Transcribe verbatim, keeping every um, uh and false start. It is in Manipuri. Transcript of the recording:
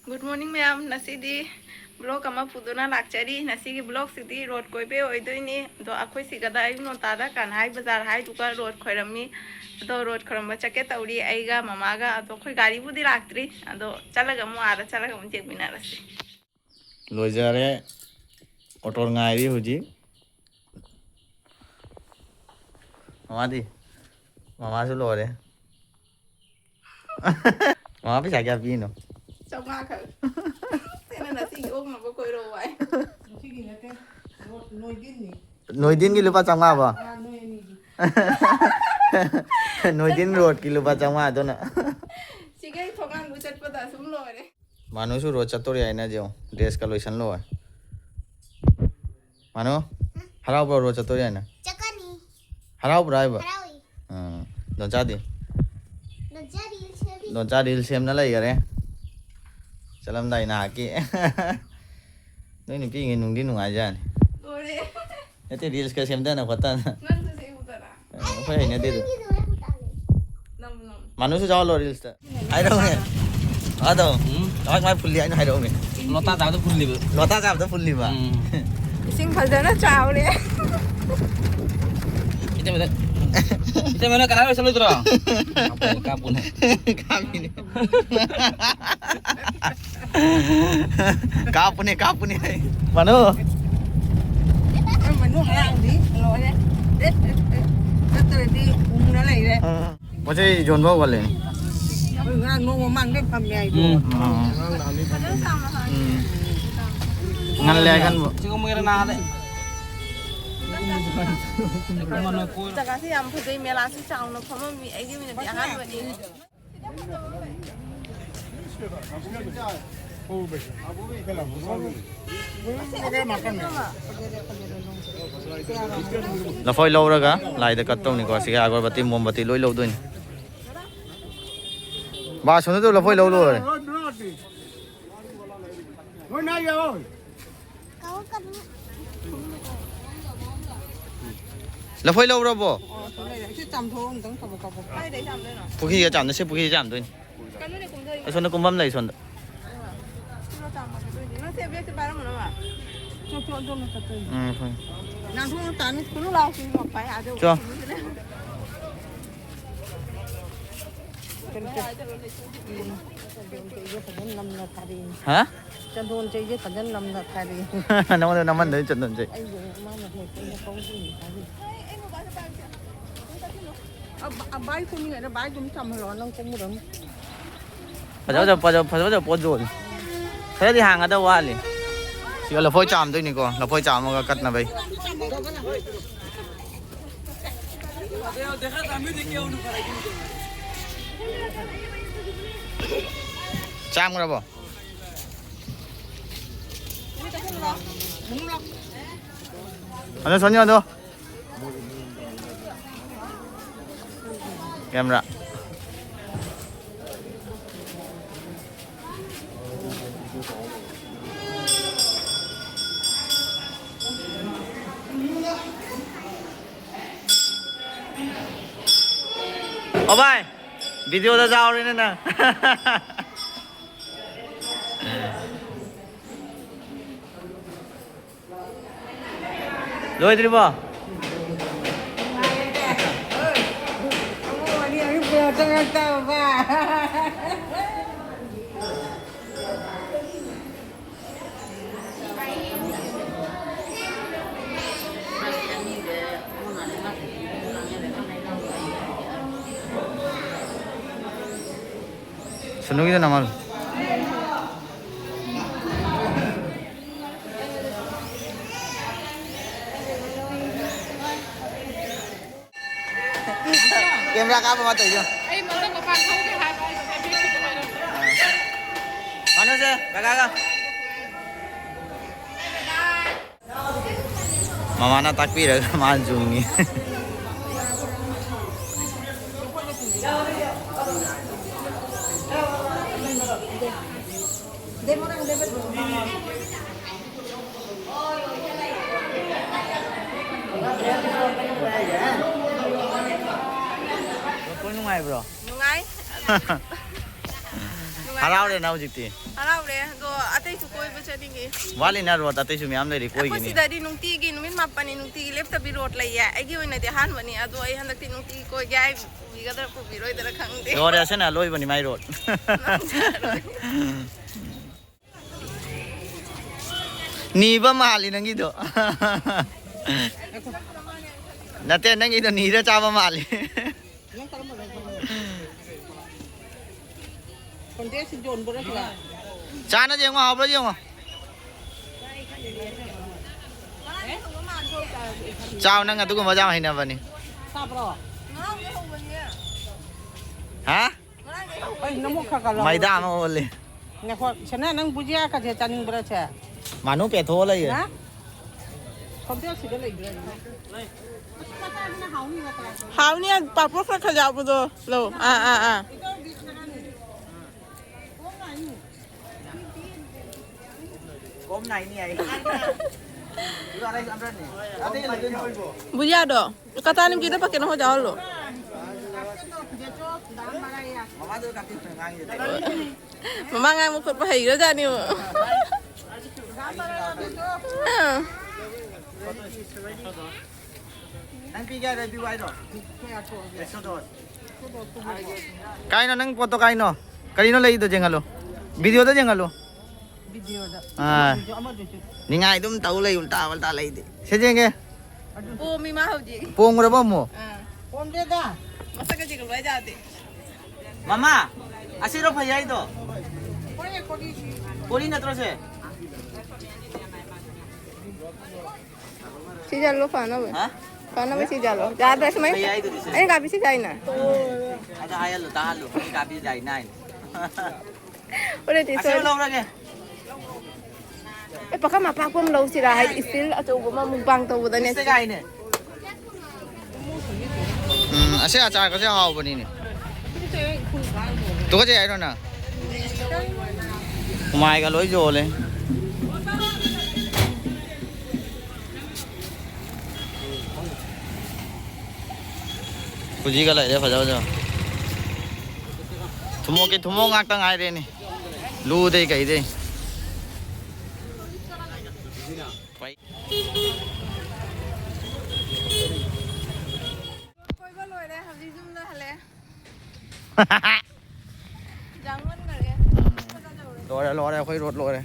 Good morning ꯃꯌꯥꯝ, ꯉꯁꯤꯗꯤ vlog ꯑꯃ ꯄꯨꯗꯨꯅ ꯂꯥꯛꯆꯔꯤ꯫ ꯉꯁꯤꯒꯤ vlogꯁꯤꯗꯤ ꯔꯣꯠ ꯀꯣꯏꯕꯩ ꯑꯣꯏꯗꯣꯏꯅꯤ꯫ ꯑꯗꯣ ꯑꯩꯈꯣꯏ ꯁꯤꯒꯗ ꯑꯌꯨꯛ ꯉꯟꯇꯥꯗ ꯀꯟꯍꯥꯏ ꯕꯖꯥꯔ ꯍꯥꯏꯗꯨꯒ ꯔꯣꯠ ꯈꯣꯏꯔꯝꯃꯤ꯫ ꯑꯗꯣ ꯔꯣꯠ ꯈꯣꯏꯔꯝꯕ ꯆꯠꯀꯦ ꯇꯧꯔꯤ ꯑꯩꯒ ꯃꯃꯥꯒ꯫ ꯑꯗꯣ ꯑꯩꯈꯣꯏ ꯒꯥꯔꯤꯕꯨꯗꯤ ꯂꯥꯛꯇ꯭ꯔꯤ꯫ ꯑꯗꯣ ꯆꯠꯂꯒ ꯑꯃꯨꯛ ꯑꯥꯗ ꯆꯠꯂꯒ ꯑꯃꯨꯛ ꯌꯦꯡꯃꯤꯟꯅꯔꯁꯤ꯫ ꯂꯣꯏꯖꯔꯦ꯫ ꯑꯣꯇꯣ ꯉꯥꯏꯔꯤ ꯍꯧꯖꯤꯛ꯫ ꯃꯃꯥꯗꯤ? ꯃꯃꯥꯁꯨ ꯂꯣꯏꯔꯦ꯫ ꯃꯃꯥ ꯄꯩꯁꯥ ꯀꯌꯥ ꯄꯤꯔꯤꯅꯣ? ꯆꯥꯝꯃꯉꯥ ꯈꯛ꯫ ꯑꯩꯅ ꯉꯁꯤꯒꯤ ꯑꯣꯛꯅꯕ ꯀꯣꯏꯔꯛꯑꯣ ꯍꯥꯏ꯫ ꯉꯁꯤꯒꯤ ꯅꯠꯇꯦ꯫ ꯅꯣꯏ-, ꯅꯣꯏꯗꯤꯟꯅꯤ꯫ ꯅꯣꯏꯗꯤꯟꯒꯤ ꯂꯨꯄꯥ ꯆꯥꯝꯃꯉꯥꯕꯣ? ꯑꯥ, ꯅꯣꯏ ꯑꯅꯤꯒꯤ꯫ ꯅꯣꯏꯗꯤꯟ ꯔꯣꯠꯀꯤ ꯂꯨꯄꯥ ꯆꯥꯝꯃꯉꯥꯗꯨꯅ꯫ ꯁꯤꯒꯩ ꯊꯣꯡꯒꯥꯟꯕꯨ ꯆꯠꯄꯗ ꯑꯁꯨꯝ ꯂꯣꯏꯔꯦ꯫ ꯃꯥꯅꯨꯁꯨ ꯔꯣꯠ ꯆꯠꯇꯣꯔꯤ ꯍꯥꯏꯅ ꯌꯦꯡꯉꯣ, ꯗ꯭ꯔꯦꯁꯀ ꯂꯣꯏꯁꯟ ꯂꯣꯏꯔꯦ꯫ ꯃꯥꯅꯨ, ꯍꯔꯥꯎꯕ꯭ꯔꯣ ꯔꯣꯠ ꯆꯠꯇꯣꯔꯤ ꯍꯥꯏꯅ? ꯆꯠꯀꯅꯤ꯫ ꯍꯔꯥꯎꯕ꯭ꯔꯥ ꯍꯥꯏꯕ? ꯍꯔꯥꯎꯏ꯫ ꯑꯥ, ꯗꯣꯟꯆꯥꯗꯤ? ꯗꯣꯟꯆꯥ ꯔꯤꯜꯁ ꯁꯦꯝꯃꯤ꯫ ꯗꯣꯟꯆꯥ ꯔꯤꯜꯁ ꯁꯦꯝꯅ ꯂꯩꯈꯔꯦ꯫ ꯆꯠꯂꯝꯗꯥꯏ ꯅꯍꯥꯛꯀꯤ꯫ ꯅꯣꯏ ꯅꯨꯄꯤꯉꯩ ꯅꯨꯡꯗꯤ ꯅꯨꯡꯉꯥꯏꯖꯥꯠꯅꯤ꯫ ꯂꯣꯏꯔꯦ꯫ ꯅꯠꯇꯦ, ꯔꯤꯜꯁꯀ ꯁꯦꯝꯗꯅ ꯈꯣꯠꯇꯅ꯫ ꯅꯪꯁꯨ ꯁꯦꯝꯃꯨꯗꯅ꯫ ꯑꯩꯈꯣꯏ ꯍꯩꯅꯗꯦ ꯑꯗꯨ꯫ ꯃꯥꯅꯨꯁꯨ ꯌꯥꯎꯍꯜꯂꯣ ꯔꯤꯜꯁꯇ꯫ ꯍꯥꯏꯔꯛꯎꯅꯦ꯫ ꯑꯗꯣ, ꯎꯝ꯫ ꯀꯃꯥꯏ ꯀꯃꯥꯏ ꯐꯨꯜꯂꯤ ꯍꯥꯏꯅꯣ ꯍꯥꯏꯔꯛꯎꯅꯦ꯫ ꯂꯣꯇꯥ ꯆꯥꯕꯗ ꯐꯨꯜꯂꯤꯕ꯫ ꯂꯣꯇꯥ ꯆꯥꯕꯗ ꯐꯨꯜꯂꯤꯕ꯫ ꯎꯝ꯫ ꯏꯁꯤꯡ ꯐꯖꯅ ꯆꯥꯎꯔꯦ꯫ ꯏꯇꯩꯃꯗ, ꯏꯇꯩꯃꯅ ꯀꯅꯥ ꯂꯣꯏꯁꯜꯂꯣꯏꯗ꯭ꯔꯣ? ꯀꯥꯞꯄꯨꯅꯦ꯫ ꯀꯥꯞꯄꯤꯅꯦ꯫ ꯀꯥꯞꯄꯨꯅꯦ, ꯀꯥꯞꯄꯨꯅꯦ꯫ ꯃꯥꯅꯨ꯫ ꯃꯅꯨꯡ ꯍꯔꯥꯎꯗꯤ ꯂꯣꯏꯔꯦ꯫ ꯅꯠꯇ꯭ꯔꯗꯤ ꯎꯪꯉ ꯂꯩꯔꯦ꯫ ꯑꯥ꯫ ꯄꯣꯠ ꯆꯩ ꯌꯣꯟꯕ ꯍꯧꯒꯠꯂꯦ꯫ ꯑꯩꯈꯣꯏ ꯉꯔꯥꯡ ꯅꯣꯡ ꯃꯃꯥꯡꯗꯩ ꯐꯝꯃꯦ ꯍꯥꯏꯗꯣ꯫ ꯎꯝ꯫ ꯎꯝ꯫ ꯉꯜꯂꯦ ꯍꯥꯏꯒꯟꯕ꯫ ꯁꯤꯒꯨꯝꯕꯒꯤꯔ ꯅꯥꯗꯦ꯫ ꯖꯒꯥꯁꯤ ꯌꯥꯝ ꯐꯖꯩ, ꯃꯦꯂꯥꯁꯨ ꯆꯥꯎꯅ ꯐꯝꯃꯝꯃꯤ꯫ ꯑꯩꯒꯤ ꯑꯣꯏꯅꯗꯤ ꯑꯍꯥꯟꯕꯅꯤ꯫ ꯂꯐꯣꯏ ꯂꯧꯔꯒ ꯂꯥꯏꯗ ꯀꯠꯇꯧꯅꯤꯀꯣ꯫ ꯁꯤꯒ ꯑꯒꯔꯕꯠꯇꯤ, ꯃꯣꯝꯕꯠꯇꯤ ꯂꯣꯏ ꯂꯧꯗꯣꯏꯅꯤ꯫ ꯕꯥ, ꯑꯁꯣꯝꯗꯁꯨ ꯂꯐꯣꯏ ꯂꯧ ꯂꯣꯏꯔꯦ꯫ ꯂꯐꯣꯏ ꯂꯧꯔꯕꯣ? ꯑꯣ, ꯁꯤ ꯂꯩꯔꯦ꯫ ꯁꯤ ꯆꯥꯝꯊꯣꯛꯑꯣ ꯑꯝꯇꯪ ꯀꯕꯣꯛ ꯀꯕꯣꯛ꯫ ꯄꯨꯈ꯭ꯔꯤꯒ ꯆꯥꯝꯅ, ꯁꯤ ꯄꯨꯈ꯭ꯔꯤꯒ ꯆꯥꯝꯗꯣꯏꯅꯤ꯫ ꯑꯁꯣꯝꯗ ꯀꯨꯝꯐꯝ ꯂꯩ, ꯁꯣꯝꯗ꯫ ꯁꯦ ꯕꯦꯒꯁꯦ ꯄꯥꯏꯔꯝꯃꯣ ꯅꯃ꯫ ꯆꯣ, ꯆꯣ, ꯑꯗꯣꯝꯗ ꯆꯠꯇꯣꯏꯅꯦ꯫ ꯎꯝ, ꯍꯣꯏ꯫ ꯅꯥꯟꯊꯣꯛꯅ ꯇꯥꯅꯤ, ꯀꯨꯂꯨ ꯂꯥꯎ, ꯀꯨꯂꯨ ꯂꯥꯎ, ꯄꯥꯏ ꯑꯥꯗ ꯆꯣ꯫ ꯀꯨꯂꯨꯗ ꯂꯩ꯫ ꯀꯩꯅꯣ ꯇꯧ-, ꯎꯝ꯫ ꯐꯖꯅ ꯅꯝꯅ ꯊꯥꯔꯛꯏꯅꯦ꯫ ꯍꯥ? ꯆꯟꯗꯣꯟ ꯆꯩꯁꯦ ꯐꯖꯅ ꯅꯝꯅ ꯊꯥꯔꯛꯏꯅꯦ꯫ ꯅꯉꯣꯟꯗ ꯅꯝꯍꯟꯗꯣꯏꯅꯤ ꯆꯟꯗꯣꯟ ꯆꯩ꯫ ꯑꯩꯁꯨ ꯃꯥꯅ ꯍꯦꯛꯇ ꯑꯩꯅ ꯀꯧꯗꯣꯏꯅꯤ ꯊꯥꯔꯛꯏꯅꯦ꯫ ꯑ, ꯕ-, ꯑ, ꯚꯥꯏ ꯀꯨꯝꯃꯤꯉꯩꯗ ꯚꯥꯏ ꯑꯗꯨꯝ ꯆꯝꯍꯜꯂꯣ, ꯅꯪ ꯀꯨꯝꯃꯨꯔꯅꯨ꯫ ꯐꯖ ꯐꯖꯕ, ꯐꯖ ꯐꯖꯕ ꯄꯣꯠ ꯌꯣꯜꯂꯤ꯫ ꯈꯔꯗꯤ ꯍꯥꯡꯒꯗꯕ ꯋꯥꯠꯂꯤ꯫ ꯁꯤꯒ ꯂꯐꯣꯏ ꯆꯥꯝꯗꯣꯏꯅꯤꯀꯣ, ꯂꯐꯣꯏ ꯆꯥꯝꯃꯒ ꯀꯠꯅꯕꯩ꯫ ꯆꯥꯝꯈ꯭ꯔꯕꯣ? ꯑꯗꯣ ꯁꯣꯅꯤ, ꯑꯗꯣ꯫ ꯀꯦꯃꯦꯔꯥ꯫ ꯑꯣ ꯚꯥꯏ, ꯚꯤꯗꯤꯑꯣꯗ ꯌꯥꯎꯔꯦꯅꯦ ꯅꯪ꯫ ꯂꯣꯏꯗ꯭ꯔꯤꯕꯣ? ꯁꯨꯅꯨꯒꯤꯗꯣ ꯅꯝꯍꯜꯂꯨ꯫ ꯀꯦꯃꯦꯔꯥ ꯀꯥꯞꯄ ꯃꯥ ꯇꯧꯔꯤꯗꯣ꯫ ꯑꯩ ꯃꯊꯪ ꯃꯄꯥꯟ ꯊꯣꯛꯎꯒꯦ ꯍꯥꯏꯕ, ꯑꯩ ꯁꯤꯗ ꯕꯦꯛꯁꯤꯗ ꯂꯩꯔꯝꯃꯦ꯫ ꯃꯥꯅꯨꯁꯦ, ꯀꯀꯥꯒ꯫ ꯃꯃꯥꯅ ꯇꯥꯛꯄꯤꯔꯒ ꯃꯥꯅ ꯆꯨꯝꯉꯤ꯫ ꯂꯐꯣꯏ ꯅꯨꯡꯉꯥꯏꯕ꯭ꯔꯣ? ꯅꯨꯡꯉꯥꯏ꯫ ꯍꯔꯥꯎꯔꯦꯅ ꯍꯧꯖꯤꯛꯇꯤ? ꯍꯔꯥꯎꯔꯦ, ꯑꯗꯣ ꯑꯇꯩꯁꯨ ꯀꯣꯏꯕ ꯆꯠꯅꯤꯡꯉꯤ꯫ ꯋꯥꯠꯂꯤꯅ ꯔꯣꯠ ꯑꯇꯩꯁꯨ ꯃꯌꯥꯝ ꯂꯩꯔꯤ ꯑꯩꯈꯣꯏ ꯀꯣꯏꯒꯤꯅꯤ꯫ ꯁꯤꯗꯗꯤ ꯅꯨꯡꯇꯤꯒꯤ ꯅꯨꯃꯤꯠ ꯃꯥꯄꯟꯅꯤ ꯅꯨꯡꯇꯤꯒꯤ ꯂꯦꯞꯇꯕꯤ ꯔꯣꯠ ꯂꯩꯌꯦ꯫ ꯑꯩꯒꯤ ꯑꯣꯏꯅꯗꯤ ꯑꯍꯥꯟꯕꯅꯤ, ꯑꯗꯣ ꯑꯩ ꯍꯟꯗꯛꯇꯤ ꯅꯨꯡꯇꯤꯒꯤ ꯀꯣꯏꯒꯦ ꯍꯥꯏ꯫ ꯄꯨꯕꯤꯒꯗ꯭ꯔꯥ ꯄꯨꯕꯤꯔꯣꯏꯗ꯭ꯔꯥ ꯈꯪꯗꯦ꯫ ꯂꯣꯏꯔꯦ, ꯑꯁꯤꯅ ꯑꯂꯣꯏꯕꯅꯤ ꯃꯥꯏ ꯔꯣꯠ꯫ ꯅꯤꯕ ꯃꯥꯜꯂꯤ ꯅꯪꯒꯤꯗꯣ꯫ ꯅꯠꯇꯦ, ꯅꯪꯒꯤꯗꯣ ꯅꯤꯔ ꯆꯥꯕ ꯃꯥꯜꯂꯤ꯫ ꯆꯥꯅ ꯌꯦꯡꯉꯣ, ꯍꯥꯎꯕ꯭ꯔꯥ ꯌꯦꯡꯉꯣ꯫ ꯆꯥꯎ, ꯅꯪ ꯑꯗꯨꯒꯨꯝꯕ ꯌꯥꯝ ꯍꯩꯅꯕꯅꯤ꯫ ꯍꯥ? ꯑꯩ ꯅꯃꯨꯛ ꯈꯔ ꯈꯔ ꯂꯧꯔꯣ꯫ ꯃꯩꯗꯥ ꯑꯃ ꯑꯣꯜꯂꯤ꯫ ꯉꯥꯏꯈꯣ, ꯁꯅꯥ, ꯅꯪ ꯕꯨꯖꯤꯌꯥ ꯀꯁꯦ ꯆꯥꯅꯤꯡꯕ꯭ꯔꯥ ꯁꯦ? ꯃꯥꯅꯨ ꯄꯦꯊꯣꯛꯑ ꯂꯩꯌꯦ꯫ ꯍꯥ? ꯈꯣꯝꯊꯦꯛ ꯑꯁꯤꯗ ꯂꯩꯕ꯭ꯔꯥ? ꯍꯥꯎꯅꯤ, ꯄꯥꯄꯣꯔ ꯈꯔ ꯈꯔ ꯌꯥꯎꯕꯗꯣ ꯂꯧ꯫ ꯑꯥ, ꯑꯥ, ꯑꯥ꯫ ꯕꯨꯖꯤꯌꯥꯗꯣ ꯀꯇꯥꯅꯤꯝꯀꯤꯗꯣ ꯄꯥꯀꯦꯠ ꯑꯃ ꯍꯧꯖꯤꯛ ꯍꯥꯎꯍꯜꯂꯣ꯫ ꯃꯃꯥ ꯉꯥꯡꯕ ꯈꯣꯠꯄ ꯍꯩꯈ꯭ꯔꯖꯥꯠꯅꯤꯕꯣ꯫ ꯑꯥ꯫ ꯅꯪ ꯄꯤꯒꯦ ꯍꯥꯏꯔꯣ, ꯄꯤꯌꯨ ꯍꯥꯏꯔꯣ? ꯀꯥꯏꯅꯣ ꯅꯪ ꯄꯣꯠꯇꯣ ꯀꯥꯏꯅꯣ? ꯀꯔꯤꯅꯣ ꯂꯩꯗꯣ ꯌꯦꯡꯍꯜꯂꯣ꯫ ꯚꯤꯗꯤꯑꯣꯗ ꯌꯦꯡꯍꯜꯂꯣ꯫ ꯚꯤꯗꯤꯑꯣꯗ꯫ ꯑꯥ꯫ ꯑꯃꯗꯨꯁꯨ, ꯑꯃꯗꯨꯁꯨ꯫ ꯅꯤꯡꯉꯥꯏ ꯑꯗꯨꯝ ꯇꯧ ꯂꯩ, ꯎꯜꯇꯥ ꯄꯜꯇꯥ ꯂꯩꯗꯤ꯫ ꯁꯦ ꯌꯦꯡꯒꯦ꯫ ꯄꯣꯝꯃꯤ ꯃꯥ ꯍꯧꯖꯤꯛ꯫ ꯄꯣꯝꯈ꯭ꯔꯕ ꯑꯃꯨꯛ? ꯑꯥ꯫ ꯄꯣꯝꯗꯦꯗ꯫ ꯃꯁꯛꯀ ꯌꯦꯡꯍꯜꯂꯨ ꯍꯥꯏ ꯌꯥꯗꯦ꯫ ꯃꯃꯥ, ꯑꯁꯤꯔꯣ ꯐꯩ ꯍꯥꯏꯗꯣ? ꯍꯣꯏꯅꯦ, ꯀꯣꯔꯤꯁꯤ꯫ ꯀꯣꯔꯤ ꯅꯠꯇ꯭ꯔꯣ ꯁꯦ? ꯁꯤꯖꯜꯂꯣ ꯐꯅꯕ꯫ ꯍꯥ? ꯐꯅꯕ ꯁꯤꯖꯜꯂꯣ꯫ ꯌꯥꯗ꯭ꯔꯦ ꯁꯨꯃꯥꯏꯅ꯫ ꯐꯩ ꯍꯥꯏꯗꯨꯗꯤ ꯁꯦ꯫ ꯑꯩꯅ ꯀꯥꯕꯤ ꯁꯤꯖꯥꯏꯅ꯫ ꯑꯗ ꯍꯥꯏꯍꯜꯂꯨ, ꯇꯥꯍꯜꯂꯨ꯫ ꯑꯩ ꯀꯥꯕꯤ ꯌꯥꯏ ꯅꯥꯏꯅ꯫ ꯍꯣꯔꯦꯟꯗꯤ ꯑꯁꯤꯃ ꯁꯣꯏ-, ꯂꯧꯔꯒꯦ꯫ ꯑꯦ, ꯄꯥꯈꯪ ꯑꯄꯥꯛꯄ ꯑꯃ ꯂꯧꯁꯤꯔꯥ? ꯍꯥꯏꯗꯤ ꯏꯁꯇꯤꯜ ꯑꯆꯧꯕ ꯑꯃ ꯃꯨꯛꯕꯥꯡ ꯇꯧꯕꯗꯅꯦ꯫ ꯏꯁꯇꯤꯜ ꯍꯥꯏꯅꯦ꯫ ꯎꯝ, ꯑꯁꯤ ꯑꯆꯥꯔꯒꯁꯦ ꯍꯥꯎꯕꯅꯤꯅꯦ꯫ ꯇꯨꯀꯠꯆꯩ ꯍꯥꯏꯔꯣ ꯅꯪ? ꯍꯨꯃꯥꯏꯒ ꯂꯣꯏ ꯌꯣꯜꯂꯦ꯫ ꯐꯨꯖꯤꯒ ꯂꯩꯔꯦ ꯐꯖ ꯐꯖꯕ꯫ ꯊꯨꯝꯃꯣꯛꯀꯤ ꯊꯨꯝꯃꯣꯛ ꯉꯥꯛꯇ ꯉꯥꯏꯔꯦꯅꯦ꯫ ꯂꯨꯗꯩ ꯀꯩꯗꯩ꯫ ꯀꯣꯏꯕ ꯂꯣꯏꯔꯦ, ꯍꯧꯖꯤꯛ ꯌꯨꯝꯗ ꯍꯜꯂꯛꯑꯦ꯫ ꯌꯥꯡꯃꯟꯈꯔꯦ꯫ ꯂꯣꯏꯔꯦ ꯂꯣꯏꯔꯦ, ꯑꯩꯈꯣꯏ ꯔꯣꯗ ꯂꯣꯏꯔꯦ꯫